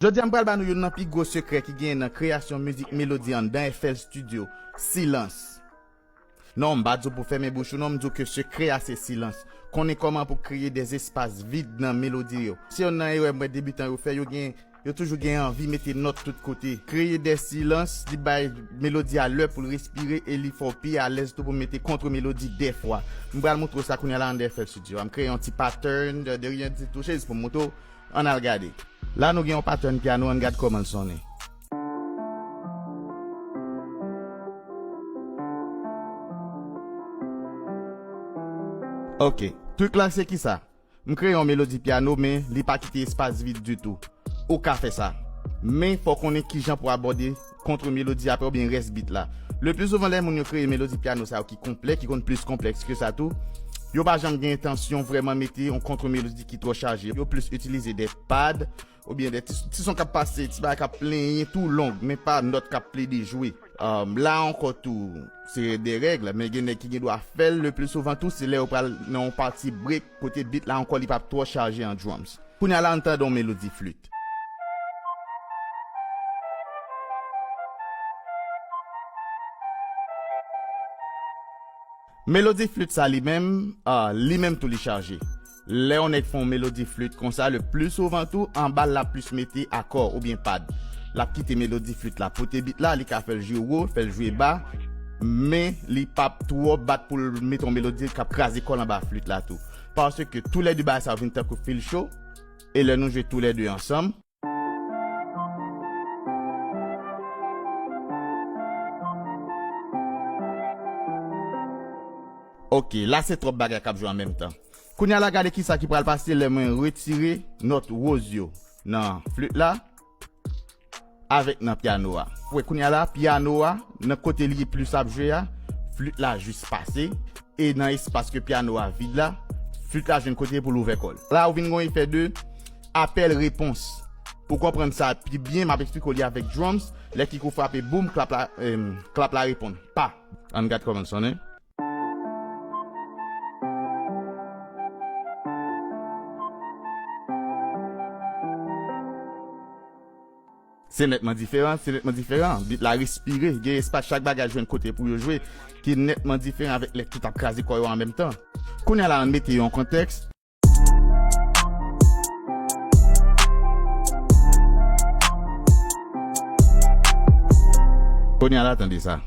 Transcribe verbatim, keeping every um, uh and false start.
Jodi a, m pral ba nou youn nan pi gwo sekrè ki genyen nan kreyasyon mizik melodi anndan F L Studio, silans. Non, m pa di w pou fèmen bouch ou non, m di w ke sekrè a se silans. Konnen kòman pou kreye de espas vid nan melodi yo. Se youn nan erè m wè debitan yo fè, yo gen, yo toujou gen anvi mete nòt tout kote. Kreye de silans, li bay melodi a lè pou l respire e li fè w pi alèz tou pou mete kont melodi dèfwa. M pral montre w sa kounye a la anndan F L Studio. M kreye yon ti pattern de, de rien du tout, se jis pou m montre w. Ann al gade. La nou gen yon pattern pyano, ann gad kòman l sonnen. Ok, trik la se kisa? M kreye yon melodi pyano, men li pa kite espas vid ditou. Ou ka fè sa. Men fò w konnen kijan pou abòde kont melodi a oubyen rès bit la. Le pli souvan lè moun yo kreye melodi pyano sa yo ki konplè, ki konn plis konplèks ke sa tou, yo pa janm gen entansyon vrèman mete yon kont melodi ki twò chaje. Yo plis itilize de pad, oubyen de ti, ti son k ap pase, ti bagay k ap plenyen tou long, men pa nòt k ap plede jwe. Um, la ankò tou, se de règ, men gen nèg ki gen dwa fè l le pli souvan tou, se lè yo pral nan yon pati break, kote bit la ankò li p ap twò chaje an drums. Kounye a la, ann tande yon melodi flit. Melodi flit sa li menm, ah, li menm tou li chaje. Lè yon nèg fè yon melodi flit konsa, le pli souvan tou, anba l la plis mete akò oubyen pad. L ap kite melodi flit la pote bit la, li ka fè l jwe wo, fè l jwe ba, men li p ap twò bat pou l mete yon melodi k ap kraze kò l anba flit la tou. Paske toulède bagay sa yo vin tankou fil cho, e lè nou jwe toulède ansanm, Ok, la se twòp bagay k ap jwe an menm tan. Kounye a la, gade kisa ki pral pase lè mwen retire nòt woz yo nan flit la avèk nan pyano a. Ou wè, kounye a la, pyano a, nan kote li plis ap jwe a, flit la jis pase, e nan espas ke pyano a vid la, flit la jwenn kote pou l ouvè kò l. La, ou vin gen yon efè de apèl repons. Pou w konprann sa pi byen, m ap eksplike w li avèk drums. Lè kick ou frape, boum, klap la, em, klap la reponn. Pa! Ann gad kòman l sonnen. Se nètman diferan, se nètman diferan. Bit la respire, gen espas, chak bagay jwenn kote pou yo jwe, ki nètman diferan avèk lè tout ap kraze kò yo an menm tan. Kounye a la, ann mete yo an kontèks. Kounye a la, tande sa.